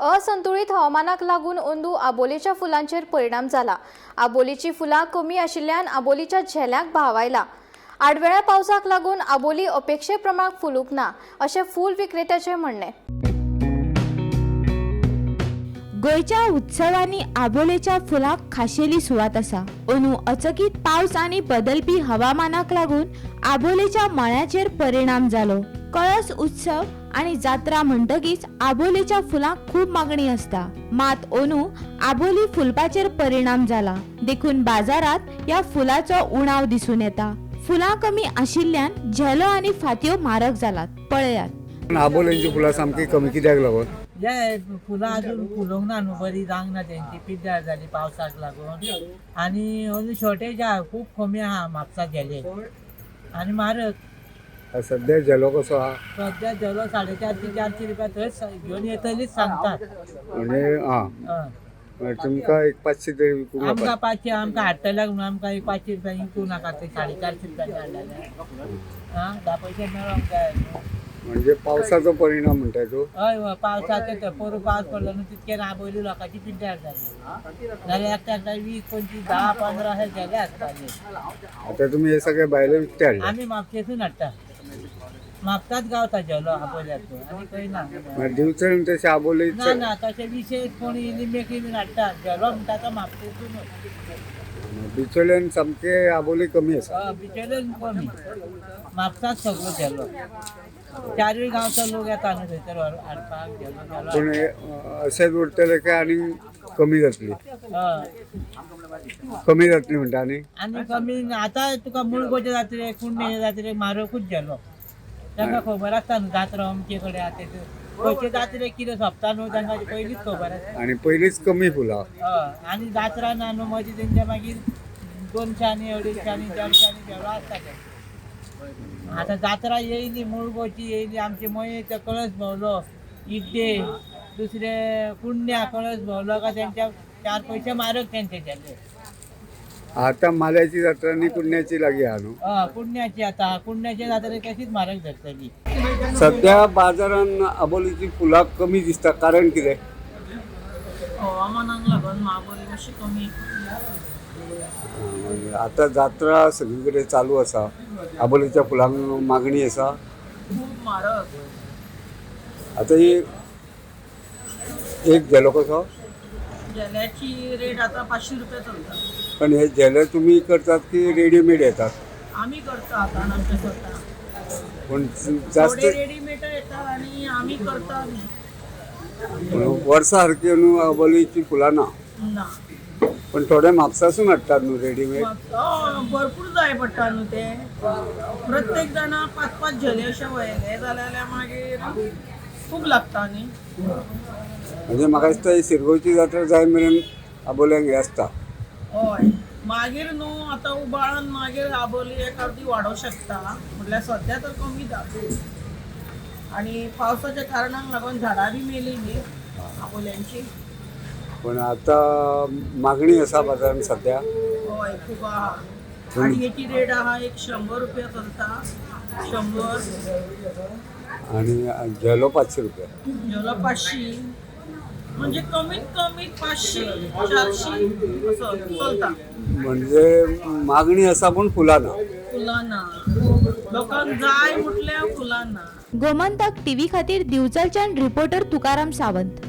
असंतुळीत हवामानाक लागून अंदू आबोलेच्या फुलांचेर परिणाम जाला. आबोलीची फुलां कमी आशिल्ल्यान आबोलीच्या झेल्याक भाव आयला. आडवेळ्या पावसाक लागून आबोली अपेक्षे प्रमाण फुलूंक ना अशें फूल विक्रेत्याचें म्हणणें. गोंयच्या उत्सवांनी आबोलेच्या फुलाक खाशेली सुवात आसा. अंदू अचकीत पावस आनी बदलपी हवामानाक लागून आबोलेच्या मळ्याचेर परिणाम जालो. कळस उत्सव आनी जात्रा म्हणटकीच आबोलेच्या फुलांक खूब मागणी आसता. मात अंदू आबोली फुलपाचेर परिणाम जाला, देखून बाजारात ह्या फुलाचो उणाव दिसून येता. फुलां कमी आशिल्ल्यान झेलो आनी फातयो म्हारग जालात. पळयात. आबोल्यांची फुलां सामकी कमी कित्याक लागून? हे फुलां अजून फुलोंक ना न्हू, बरी जावंक ना, तेंची पिड्ड्यार जाली पावसाक लागून. आनी अजून शॉर्टेज आहा, खूब कमी आहा म्हापसा झेले आनी म्हारग. सध्या झेलो कसो आहा? सद्या झेलो 450 400 रुपया थंयच घेवन येतलीच सांगतात. म्हणजे आं हय. म्हणजे तुमकां एक 500 तरी विकूंक आमकां जाता. 500 आमकां हाडटल्याक म्हणून आमकां एक 500 रुपया विकूं नाका ते 450 रुपयांनी हाडलेले. आं, 10 पयशे मेळोंक जाय न्हू. म्हणजे पावसाचो परिणाम म्हणटा तूं? हय हय, पावसाचे ते पोरूं पावस पडलो न्हू तितके आबोली लोकांची पिड्ड्यार जाली. नाल्यार एकट्या एकट्या 20 25 10 15 अशे झेले आसताले. आता तुमी हे सगळे भायले विकते हाडले? आमी म्हापशेसून हाडटा. म्हापसाच गावता झेलो आबोल्याचो, आनी खंय ना. मागीर दिवचल तशें आबोली? ना ना, तशें विशेश कोण येयली मेकळी बीन हाडटा. झेलो म्हणटा तो म्हापशेसूनच. बिचोल्यान सामके आबोली कमी आसा. हय, बिचोल्यान कमी, म्हापसाच सगळो झेलो. चारूय गांवचो लोक येता न्हू थंयसर हाडपाक झेलो झेलो. पूण हे, अशेंच उरतले काय आनी कमी जातली? हय. कमी जातली म्हणटा आनी? आनी कमी आतां तुका मुळगोचे जात्रेक, कुंडे जात्रेक म्हारगूच झेलो. तांकां खबर आसता न्हू जात्रा अमके कडेन आसा ते, खंयचे जात्रेक कितें सोंपता न्हू तांकां पयलींच खबर आसता. आनी पयलींच कमी फुलां. हय, आनी जात्रा ना न्हू मदीं तेंच्या मागीर 200 250 150 झेलो आसता ते. आतां जात्रा येयली, मुळगोची येयली, आमची मयेचो कळस भोंवलो, इड्डे दुसरे कुंड्या कळस भोंवलो काय तेंच्या 4 पयशे म्हारग तेंचे झेले. आता माल्याची जात्रा आनी कुडण्याची लागीं आहा न्हू? हय, कुडण्याची आतां कुडण्याची जात्रा तशीच म्हारग धरतली. सध्या बाजारान आबोलीची फुलां कमी दिसता, कारण कितें? हवामानाक लागून आबोली मातशी कमी. आता जात्रा सगळी कडेन चालू आसा, आबोलीच्या फुलांक मागणी आसा. खूब म्हारग. आता ही एक झेलो कसो? झेल्याची रेट आतां 500 रुपया चलता. पण हे झेले तुमी करतात की रेडीमेड येतात? आमी करता आतां आमच्या स्वता. पूण जास्त थोडे रेडीमेड येता आनी आमी करता बी. पूण वर्सा सारकी न्हू आबोलीची फुलां ना. ना. पण थोडे म्हापसासून हाडटात न्हू रेडीमेड? हय, भरपूर जाय पडटा न्हू ते. प्रत्येक जाणा 5 5 झेले अशे व्हयले जाल्यार मागीर खूब लागता न्ही. म्हणजे म्हाका दिसता ही शिरगांवची जात्रा जाय मेरेन आबोल्यांक हें आसता. हय, मागीर न्हू आतां उबाळान मागीर आबोली एक अर्दी वाडोवंक शकता, म्हटल्यार सद्या तर कमी जाता. आनी पावसाच्या कारणाक लागून झाडां बी मेली न्ही आबोल्यांची. पण आता मागणी आसा बाजारान सध्या. हय, खूब आहा. आनी हेची रेट आहा एक 100 रुपया चलता, 100. आणि झेलो 500 रुपया. झेलो 500, म्हणजे कमीत कमी 500 400 असो चलता. म्हणजे मागणी आसा पूण फुलां ना. फुलां ना, लोकांक जाय म्हटल्यार फुलां ना. गोमंतक टीव्ही खातीर दिवचलच्यान रिपोर्टर तुकाराम सावंत.